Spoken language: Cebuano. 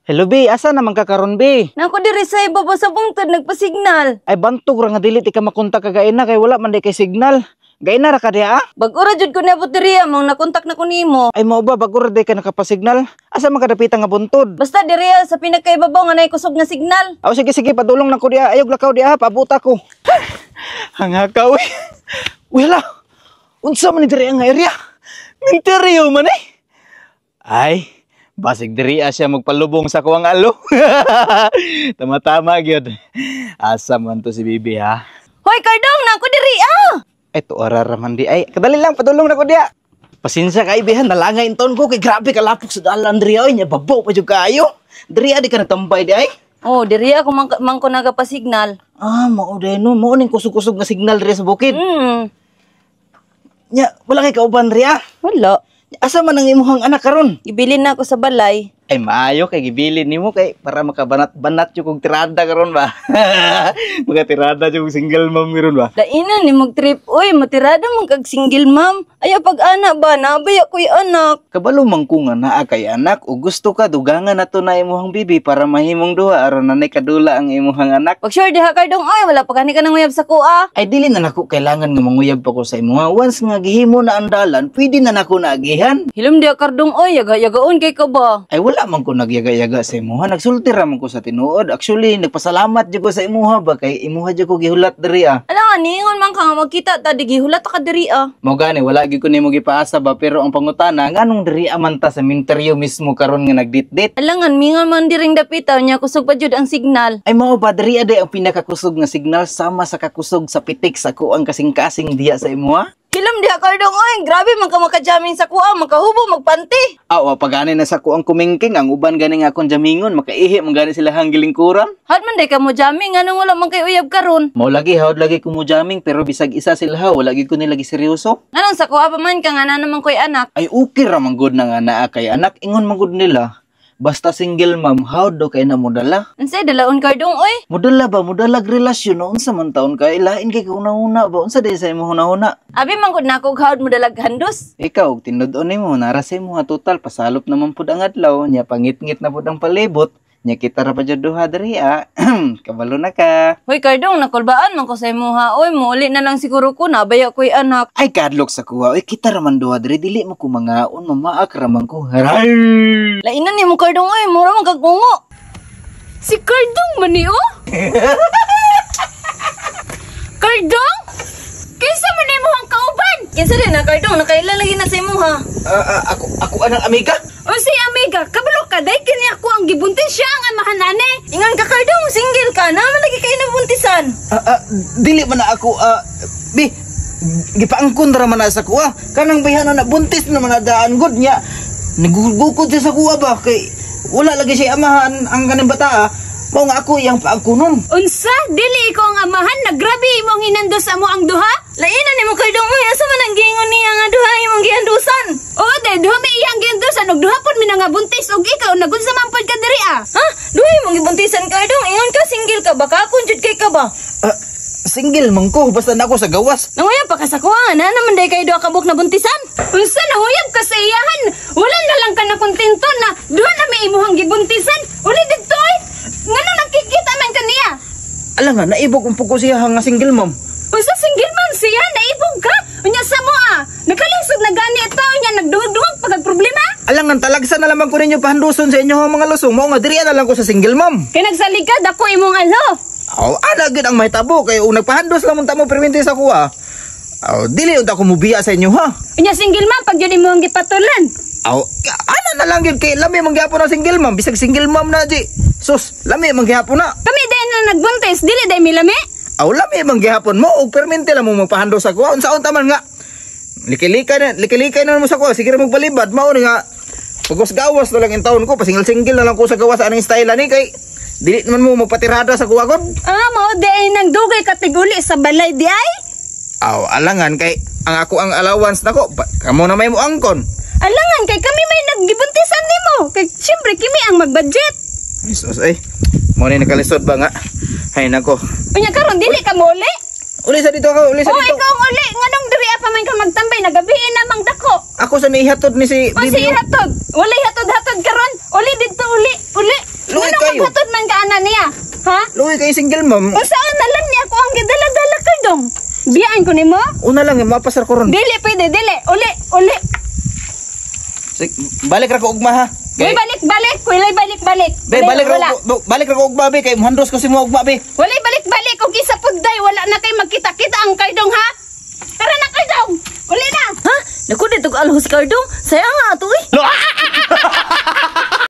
Hello, B. Asa naman ka karon, B? Nako diri sa ibaba sa bungtod nagpasignal. Ay, bantog ra nga dili ti ka makontak kagaina kay wala man di kay signal. Gaina ra ka diha, ah? Bag-o ra jud ko niabot diri mong nakontak na ko nimo. Ay, mao ba, bag-o ra di ka nakapasignal? Asa man ka dapita nga buntod? Basta diri sa pinakaibabaw nga naay kusog nga signal. Aw, sige sige, padulong na ko diha. Ayog lakaw diha, pabuta ko. Hangaka uy. Uy hala. Unsa man ni diri ang area? Minteryo man eh. Ay, basig diri siya magpalubong sa kuwang alo. Tama-tama gyud. Asa man to si Bibi, ha? Hoy Kardong, nako diri ah. Ay, tuara raman di. Ay, kadali lang, padulong na ko diha. Pasensya kay bihan, nalangay inton ko kay grabe kalapok sa dalan diri oy, nya babaw pa jud kaayo. Diri di ka natambay di ay. Oh, diri ako man ko nagapasignal. Ah, mao day no, mao ning kusog-kusog nga signal diri sa bukid. Nya, wala kay kauban diri ah. Wala. Asa man ang imuhang anak karon? Gibilin na ako sa balay. Ay, maayo kay gibilin nimo kay para makabanat-banat yung kog tirada karon ba. Makatirada yung single mom karon ba. Lainan ni mag trip oy, matirada man kag single mom. Ay pag ana ba, nabaya ko'y anak. Kabalo man ko nga naa kay anak o gusto ka dugangan na to na imuhang bibi para mahimong duha aron nanay kadula ang imuhang anak. Pag sure diha Kardong oy, wala pa kani ka nang uyab sa kuha. Ay, dili na nako kailangan nga manguyab pa ko sa imuha. Once nga gihimo na ang dalan, pwede na nako na agihan. Hilom diha Kardong oy, yaga-yagaon kay ka ba? Ay, wala man ko nagyaga-yaga sa imuha. Nagsulti ra man ko sa tinuod. Actually, nagpasalamat jud ko sa imuha ba kay imuha jud ko gihulat diri ah. Ala nga, niingon man ka nga magkita ta, di gihulat ka diri ah. Mao gani wala gyud ko nimo gipaasa ba, pero ang pangutana, nganong diri man ta sa minteryo mismo karon nga nagdit-dit? Alangan, mingon man diring dapita nya kusog pa jud ang signal. Ay, mao ba, diri aday ang pinakakusog nga signal sama sa kakusog sa pitik sa kuang kasing-kasing diya sa imuha? Hilom diha Kardong oy, grabe man ka makajamming sa kuha, makahubo magpanti. Aw, pagani na sa kuang kumingking ang uban gani nga akong jamingon, makaihi man gani sila hanggilingkuran. Hot man day ka mo jamming, nganong wala man kay uyab karon? Mao lagi, hawd lagi ko mo jamming, pero bisag isa sila ha, wala gyud ko nila giseryoso. Nganong sa kuha pa man ka nga na naman ko'y anak? Ay, okay ra man gud na nga naa kay anak, ingon man gud nila. Basta single mom, how do kay na modala? Unsay dalaon Kardong oy? Modala ba, modalag relasyon no, unsa man taon kay lain kay kauna-una ba, unsa day sa imong huna-huna? Abi man gud nako hawd mo dalag handos. Ikaw, tinud-on nimo, nara sa imo total pasalop naman pud ang adlaw, nya pangitngit na pud ang palibot, nya kita ra pa jud duha diri ah. Kabalo na ka. Hoy Kardong, nakulbaan man ko sa imuha oy, muuli na lang siguro ko nabaya ko'y anak. Ay, kadlok sa kuha, oy, kita ra man duha diri, dili mo ko mangaon, mamaak ra man ko. Haray! Lainan nimo Kardong oy, mura man kag ungo. Si Kardong man ni oh. Kardong? Kinsa man nimo ang kauban? Kinsa din na Kardong, nakaila lagi na sa imuha. Ah, ah, ako ako anang amiga? O si amiga, kabalo ka day kini ako ang gibuntis, siya ang amahan ane. Ingon ka Kardong, single ka na man lagi kay nabuntisan. Ah, ah, dili man na ako bi gipaangkon ra man na sa kuha. Kanang bayhan na buntis na man na daan gud nya. Nagugukod siya sa kuha ba kay wala lagi siya amahan ang kaning bata ah. Mao nga ako iyang paangkonon. Unsa? Dili ikaw ang amahan, nagrabe imong hinandos amo ang duha? Lainan nimo Kardong oy, asa man ang giingon niya nga duha imong gihandusan? Oo, day duha may iyang gihandusan ug duha pud mi nga buntis ug ikaw nagunsa man pud ka diri ah. Ha? Duha imong gibuntisan Kardong, ingon ka single ka ba? Kakon jud kay ka ba? Ah, single man ko basta na ako sa gawas. Nanguyab pa ka sa kuha na naman day kay duha ka buok na buntisan. Unsa, nahuyab ka sa iyahan? Wala na lang ka na kontento na duha na may imuhang gibuntisan. Uli didto oy. Ngano nagkikita man kaniya? Alam nga, naibog ang puko siya nga single mom. Unsa, single man siya, naibog ka? Unya sa mo ah, nakalisod na gani ito, unya nagduwag-duwag pag problema? Alam nga, talagsa na lamang ko ninyo pahanduson sa inyo mga lusong. Mao nga diri na lang ko sa single mom. Kay nagsalig ka, dako imong alo. Aw, ana gid ang mahitabo kay ug nagpahandos lang unta mo perminti sa kuha. Aw, dili unta ko mubiya sa inyo ha. Unya single man pag yun imong gipatulan. Aw, ana na lang gid kay lami man gyapon ang single mom, bisag single mom na di. Sus, lami man gyapon na. Kami din na nagbuntis, dili day milami. Aw, lami man gyapon mo og perminti lang mo magpahandos sa kuha. Unsaon ta man nga likilikay na, likilikay na mo sa kuha, sige ra magbalibad mao ni nga pagos gawas na lang in taon ko, pasingle-single na lang ko sa gawas anang style ani kay dili naman mo magpatirada sa kuha god. Ah, mao di ay nang dugay katiguli sa balay di ay. Aw, alangan kay ang ako ang allowance nako, kamo na may mo angkon. Alangan kay kami may naggibuntisan nimo. Kay syempre kami ang magbudget. Ay, sus, ay. Mo ni nakalisod ba nga? Hay nako. Unya karon dili ka mo uli. Uli sa dito ako, uli sa O dito. ikaw ang uli, nganong diri pa man ka magtambay nagabiin namang dako. Ako sa nihatod ni si O si Bibi. hatod, wala hatod-hatod karon. Uli didto, uli, uli. Luoy kay single, ma'am. Unsaon na lang ni ako ang gidala-dala, Kardong? Biyaan ko nimo? Una lang mapasar ko ron. Dili pwede, dili. Uli, uli. Sige, balik ra ko ugma ha. Uy, balik, balik. Walay balik, balik. Be, Wala, balik ra wala. ko, balik ra ko ugma be kay muhandos ko si mo ugma be. Walay balik, balik. Og isa pud day, wala na kay magkita-kita ang Kardong ha. Tara na, Kardong. Uli na. Ha? Naku, dito alhos, Kardong. Saya nga ato eh. Lo ah!